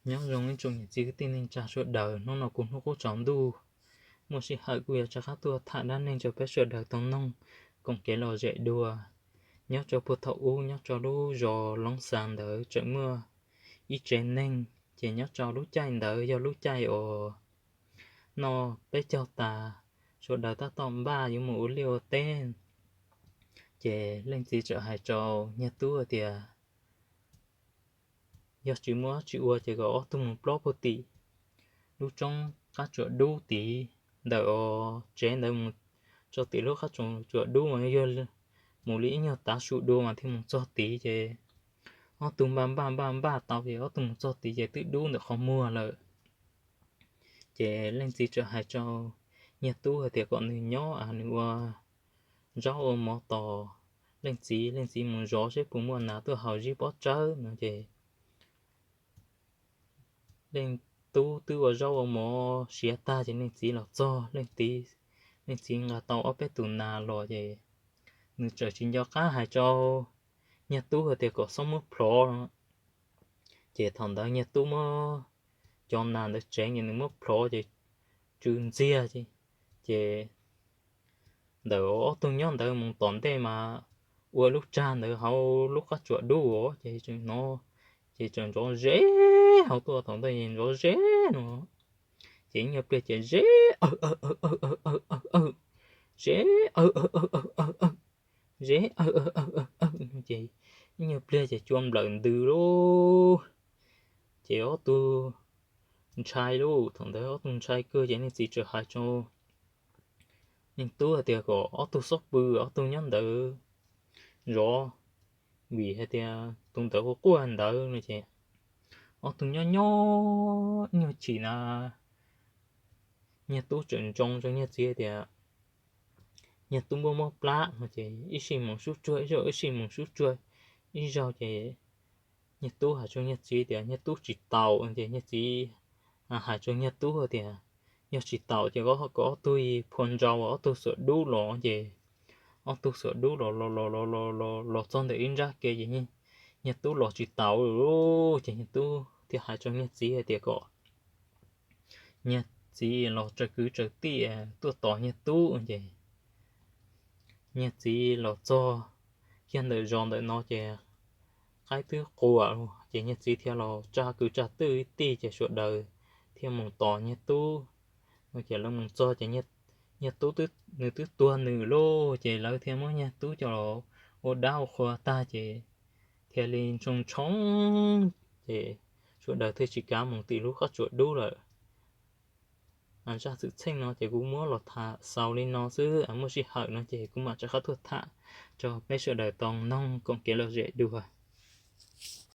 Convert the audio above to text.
Nyob zoo ib tsoom niam txiv kwv tij neej tsa sawv daws, hnub no kuv hnub qub tsaus ntuj, muaj sij hawm kuj yuav rov qab tuaj tham dab neeg rau peb sawv daws tau mloog koom kev lom zem dua. Nyob rau puag thaum ub, nyob rau lub zos Loob Xas ntawd tseem muaj ib tsev neeg, ces nyob rau lub caij ntawd yog lub caij uas noj peb caug tas, sawv daws tab tom npaj yuav mus ua liaj ua teb. Ces leej txiv txawm hais rau Nyiag Tub tias, yog tsis muaj dab tsi ua ces kom ob tug mus plob puag tim lub roob qab tsuas dub tid, ntawm tsev ntawd mus txog tim lub qab tsuas dub mas yog mus li ib nyuag tav su dua mas thiaj mus txog tid. Ces ob tug npaj npaj npaj npaj tau ces ob tug mus txog tid ces twb dub ntawm qhov muag lawm. Ces leej txiv txawm hais rau Nyiag Tub hais tias kom nws nyob nws ua zaub ua mov tos leej txiv, leej txiv mus zov seb puas muaj nas tuaj haus zib pob tsawb no. Ces leej tub twb ua zaub ua mov siav tag ces leej txiv los txog, leej txiv, leej txiv nqa tau ob peb tus nas los ces nws txawm tsis nco qab hais rau Nyiag Tub hais tias kom txhob muab plhov. Ces thaum ntawd Nyiag Tub muab cov nas ntawd tsev ces nws muab plhov ces tsw ntxiag. Ces ntawm ob tug nyob ntawd mus tom ntej mas ua lub tsag ntawd hauv lub qab tsuas dub ces, ces tseem nrov zeb hauv tuaj thaum ntawd nrov zeb no. Ces ib nyuag pliag ces zeb aw aw aw aw aw aw aw aw, zeb aw aw aw aw aw aw, zeb aw aw aw aw aw. Ces ib nyuag pliag ces cua nplawm ntws lauj. Ces ob tug ntshai lauj, thaum ntawd ob tug ntshai kawg ces leej txiv txawm hais rau Nyiag Tub hais tias kom ob tug txhob pw, ob tug nyob ntawd zov, vim hais tias tus ntawd hu quaj ntawd no. Ces ob tug nyob nyob ib nyuag chim na, Nyiag Tub txawm ntsoov rau Nyiag Txiv tias Nyiag Tub muaj mob plab no ces ib sij mus sub tsuag ib zaug, ib sij mus sub tsuag ib zaug. Ces Nyiag Tub hais rau Nyiag Txiv tias Nyiag Tub tsis taus ces Nyiag Txiv hais rau Nyiag Tub tias yog tsis taus ces kom ob tug phua ntsau ob tug xuam dub los. Ces ob tug xuam dub los los los los los los txog ntawm ib nrab ke ces Nyiag Tub los tsis taus lawm. Ces Nyiag Tub thiaj hais rau Nyiag Txiv hais tias kom Nyiag Txiv los tsaws kwv tsaws tij tuaj tos Nyiag Tub. Ces Nyiag Txiv los txog kiag ntawm zos ntawm no ces qaib twb quas, ces Nyiag Txiv thiaj los tsa kwv tsa tij ces sawv daws thiaj mus tos Nyiag Tub. Ces lawv mus txog ces Nyiag Tub nws twb tuag nws lauj, ces lawv thiaj muab Nyiag Tub coj los ua dab ua qhua tag ces thiaj li ntshoo ntshoo, ces sawv daws thiaj tsis kav mus tim lub qab tsuas dub lawm. Zaj xwm txheej no ces kuv muab los tham xaus li no xwb, muaj sij hawm no ces kuv mam rov qab tuaj tham rau peb sawv daws tau mloog koom kev lom zem dua.